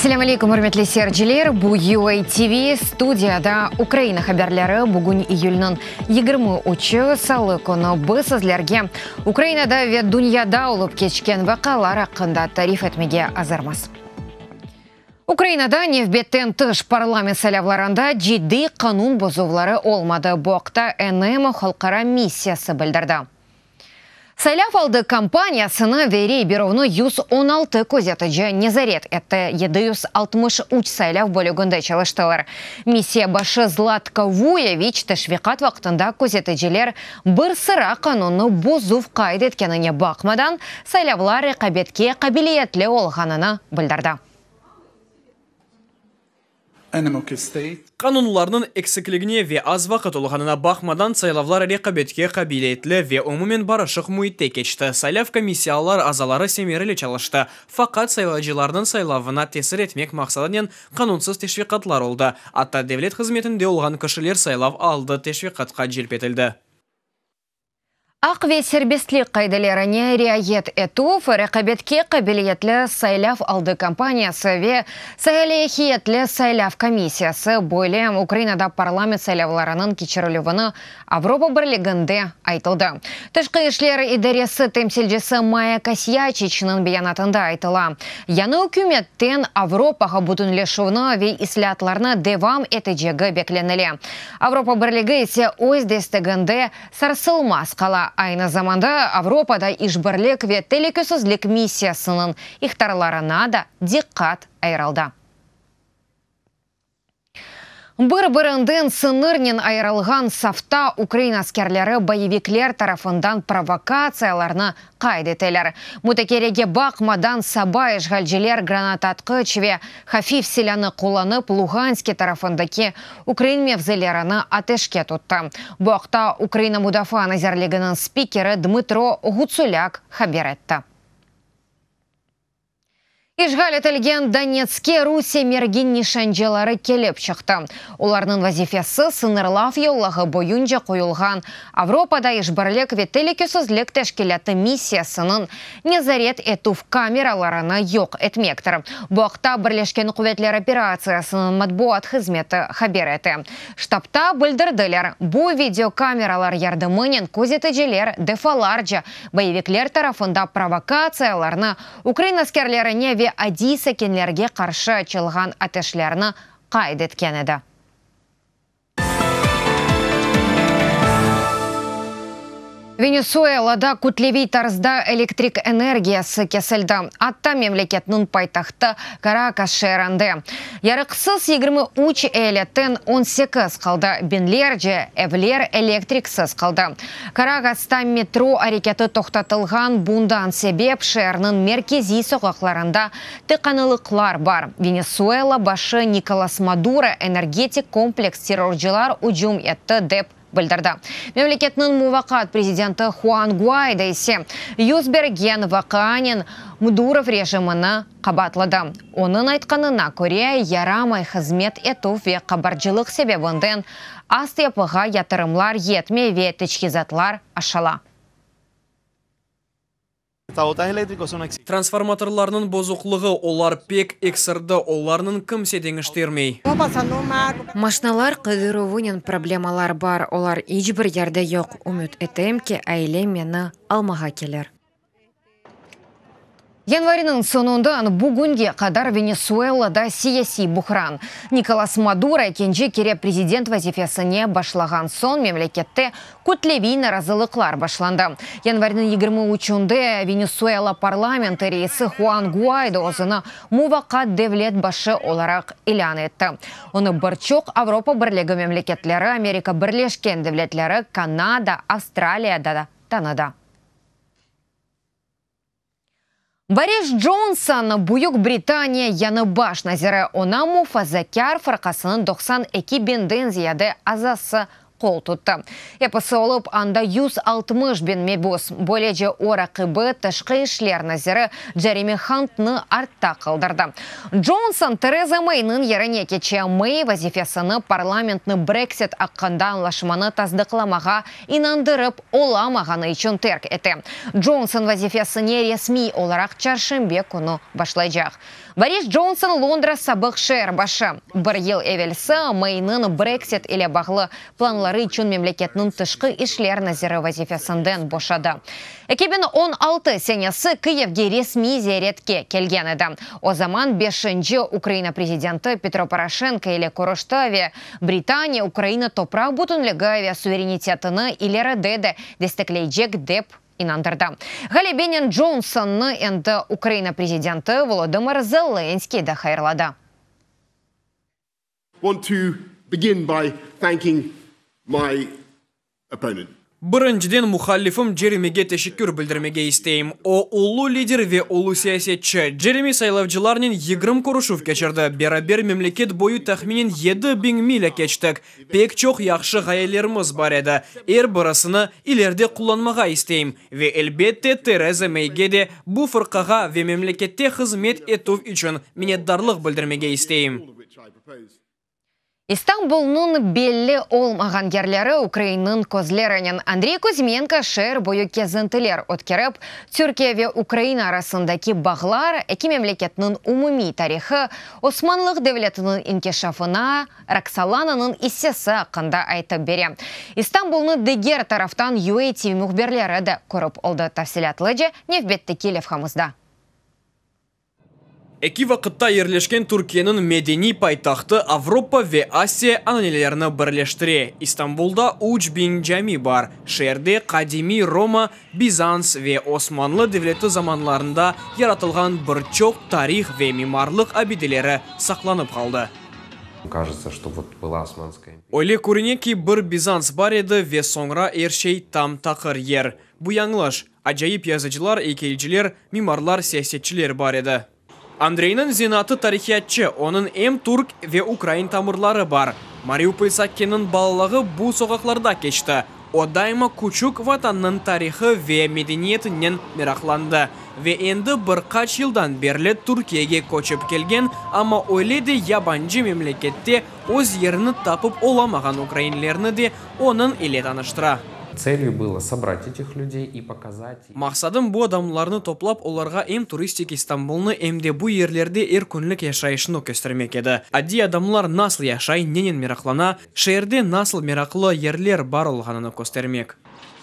Selâm aleykum, ürmetli seyirciler! Bu UA TV, studiyada Ukraina haberleri. Bugün iyülniñ 23-i, salı künü. Biz sizlerge Ukrainada ve dünyada olıp keçken vaqialar aqqında tarif etmege azırmız. Ukrainada nevbetten tış parlament saylavlarında ciddiy qanun bozuvları olmadı. Bu aqta NM halqara missiyası bildirdi. Saylav aldı kampaniyasını ve rey berüvni 116 közetici nezaret etti, 763 saylav bölüginde çalıştılar. Missiya başı Zlatko Vuyeviç teşviqat vaqtında közeticiler bir sıra qanunnı bozuv qayd etkenine baqmadan, saylavlar reqabetke qabiliyetli olğanını bildirdi. Qanunlarnıñ eksikligine ve az vaqıt olğanına baqmadan, saylavlar reqabetke qabiliyetli ve umumen barışıq müitte keçti. Saylav komissiyalar azaları semereli çalıştı. Faqat saylayıcılarnıñ saylavına tesir etmek maqsadınen qanunsız teşviqatlar oldı. Atta devlet hızmetinde olğan kişiler saylav aldı teşviqatqa celp etildi. Aq ve serbestlik qaidelerine riayet etüv, reqabetke qabiliyetli saylav aldı kampaniyası ve salâhiyetli saylav komissiyası, böyle Ukrainada parlament saylavlarınıñ keçirilüvini Avropa Birliginde aytıldı. Tışqı işler idaresi temsilcisi Maya Kosyaçiçniñ beyanatında aytıla, yañı ükümetten Avropağa bütünleşüvni ve islâatlarnı devam etecegi beklenile. Avropa Birligi ise öz desteginde sarsılmaz qala. Aynı zamanda Avropada işbirlik ve telükesizlik missiyasınıñ ihtarlarına da diqqat ayırıldı. Bir-birinden sıñırnen ayırılğan safta ukrain askerleri boyevikler tarafından provokatsiyalarnı qayd eteler. Mutakerege baqmadan, saba işğalciler granatatqıç ve hafif silânı qullanıp, Luğanske tarafındaki ukrain mevzilerini ateşke tuttı. Bu aqta Ukraina Mudafaa nazirliginiñ spikeri Dmıtro Ğutsulâk haber etti. İşğal etilgen Donetskke Rusiye mergin nişancıları kelip çıqtı. Olarnıñ vazifesi, sıñırlav yollağı boyunca qoyulğan Avropada işbirlik ve telükesizlik teşkilâtı missiyasınıñ nezaret etüv kameralarını yoq etmektir. Bu aqta Birleşken quvetler operatsiyasınıñ matbuat hızmeti haber ete. Ştabta bildirdiler, bu videokameralar yardımınen közeticiler defalarca boyevikler tarafında provokatsiyalarnı, ukrain askerlerine ve adiy sakinlerge qarşı açılğan ateşlerni qayd etken edi. Venesuelada kütleviy tarzda elektrik energiyası kesildi, atta memleketniñ paytahtı Karakas şeerinde. Yarıqsız 23 eyaletten 18 qaldı, biñlerce evler elektriksiz qaldı. Karakasta metro areketi toqtatılğan, bundan sebep şeerniñ merkeziy soqaqlarında tıqanılıqlar bar. Venesuela başı Nikolas Maduro energetik kompleks terrorcılar ücüm etti, dep bildirdi. Memleketniñ muvaqqat prezidenti Huan Guaydo ise yüz bergen vaqianen Mdurov rejimini qabaatladı. Onıñ aytqanına köre, yaramay hızmet etüv ve qabarcılıq sebebinden astyapığa yatırımlar yetmey ve teçhizatlar aşala. Transformatorlarnıñ bozuqlığı, olar pek eksirdi, olarnıñ kimse deñiştirmey. Maşnalar qıdıruvınen problemalar bar, olar iç bir yerde yoq. Ümüt etem ki, ailem meni almağa kelir. Yanvarniñ soñundan bugünge qadar Venesuelada siyasiy buhran. Nikolas Maduro ekinci kere prezident vazifesine başlağan soñ memlekette kütleviy narazılıqlar başlandı. Yanvarniñ 23-nde Venesuela parlamenti reisi Huan Guaydo özüni muvaqqat devlet başı olaraq ilân etti. Onı bir çoq Avropa Birligi memleketleri, Amerika Birleşken Devletleri, Kanada, Avstraliya da tanıdı. Boris Conson, Büyük Britaniya yañı baş naziri, oña Mufazakâr fırqasınıñ 92 biñden ziyade azası qol tuttı. Episi olıp, anda 160 bin mebus. Böylece o raqibi, tışqı işler naziri Jeremy Huntnı artta qaldırdı. Johnson Tereza Mayniñ yerine keçe. May vazifesini parlamentni Brexit aqqında añlaşmanı tasdıqlamağa inandırıp olamağanı içün terk ete. Johnson vazifesine resmiy olaraq çarşenbe künü başlaycaq. Boris Johnson Londra sabıq şeer başı. Bir yıl evelsi Mayniñ Brexit ile bağlı planları içün memleketniñ tışqı işler naziri vazifesinden boşadı. 2016 senesi Kiyevge resmiy ziyaretke kelgen edi. O zaman beşinci Ukraina prezidenti Petro Poroşenko ile körüşti ve Britaniya Ukraina topraq bütünligi ve suverenitetini ileride de destekleycek dep inandırdı. Ğalebenen Johnsonnı endi Ukraina prezidenti Volodımır Zelenskıy de hayırladı. Want to begin by thanking my opponent. Birinciden muhalifim Jeremige teşekkür bildirmege isteyim. O, ulu lider ve ulu siyasetçi. Jeremi saylavcılarnen 20 körüşüv keçirdi. Beraber memleket boyu tahminen 7000 milâ keçtik. Pek çoq yahşı ğayelerimiz bar edi. Er birisini ileride qullanmağa isteyim. Ve elbette Tereza Meyge de bu fırqağa ve memlekette hızmet etüv içün minnetdarlıq bildirmege isteyim. İstanbulnıñ belli olmağan yerleri Ukrainniñ közlerinen Andrey Kuzmenko şeer boyu kezintiler ötkerip, Türkiye ve Ukraina arasındaki bağlar, eki memleketniñ umumiy tarihı, Osmanlıq devletiniñ inkişafına Roksolananıñ issesi aqqında aytıp bere. İstanbulnı diger taraftan UATV mühbirleri de körip oldı. Tafsilâtlıca nevbetteki levhamızda. Eki vaqıtta yerleşken Türkiyeniñ medeniy paytahtı Avropa ve Asiya ananelerini birleştire. İstanbulda 3000 cami bar. Şeerde qadimiy Roma, Bizans ve Osmanlı devleti zamanlarında yaratılğan bir çoq tarih ve mimarlıq abideleri saqlanıp qaldı. Кажется, что вот была Османская империя. Öyle körüne ki, bir Bizans bar edi ve soñra er şey tam taqır yer. Bu yañlış. Acayip yazıcılar, eykelciler, mimarlar, siyasetçiler bar edi. Andreyniñ zenaatı tarihiyatçı, onıñ em türk ve ukrain tamırları bar. Mariupol sakininiñ balalığı bu soqaqlarda keçti. O daima küçük vatannıñ tarihı ve medeniyetinen meraqlandı. Ve endi bir qaç yıldan berli Türkiyege köçip kelgen, amma öyle de yabancı memlekette öz yerini tapıp olamağan ukrainlerni de onıñ ile tanıştıra. Целью было собрать этих людей и показать Maqsadım bu adamlarnı toplap, olarğa em turistik İstanbulnı, em de bu yerlerde er künlik yaşayışını köstermek edi. Adiy adamlar nasıl yaşay, nenen meraqlana, şeerde nasıl meraqlı yerler bar olğanını köstermek.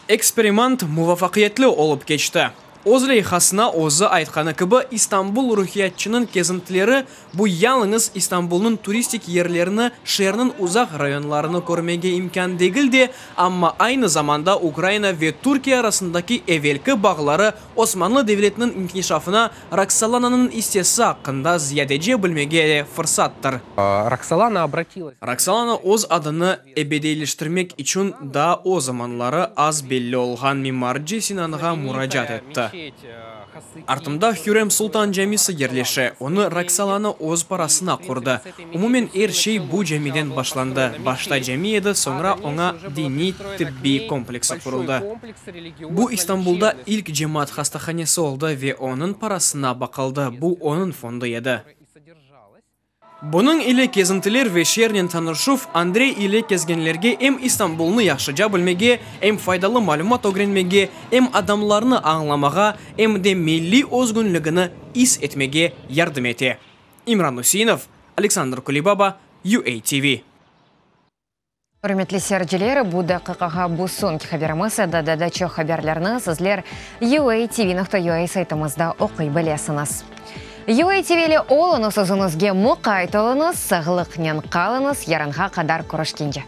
Eksperiment muvafaqiyetli olıp keçti. Öz leyhasına özü aytqanı kibi, İstanbul ruhiyatçınıñ kezintileri bu yalıñız İstanbulnıñ turistik yerlerini, şeerniñ uzaq rayonlarını körmege imkân degil de, amma aynı zamanda Ukraina ve Türkiye arasındaki evelki bağları Osmanlı devletiniñ inkişafına Roksolananıñ issesi aqqında ziyadece bilmege de fırsattır. Роксолана обратилась. Roksolana öz adını ebediyleştirmek içün daa o zamanları az belli olğan mimarcı Sinanğa muracaat etti. Artımda Hürrem Sultan camisi yerleşe, onı Roksolana öz parasına qurdı. Umumen er şey bu camiden başlandı. Başta cami edi, soñra oña diniy tibbiy kompleksi quruldı. Bu İstanbulda ilk cemaat hastahanesi oldı ve onıñ parasına baqıldı, bu onıñ fondu edi. Bunıñ ile kezintiler ve şeernen tanışuv Andrey ile kezgenlerge em İstanbulnı yahşıca bilmege, em faydalı malümat ögrenmege, em adamlarnı añlamağa, em de milliy özgünligini is etmege yardım ete. İmran Useinov, Aleksandr Kulibaba, UATV. Ürmetli seyirciler, bu daqiqağa bu soñki haberimiz edi. Daa çoq haberlerni sizler uatv.ua saytımızda oquy bilesiñiz. UATV ile oluñız, özüñizge muqayt oluñız, sağlıqnen qalıñız, yarınğa qadar körüşkence.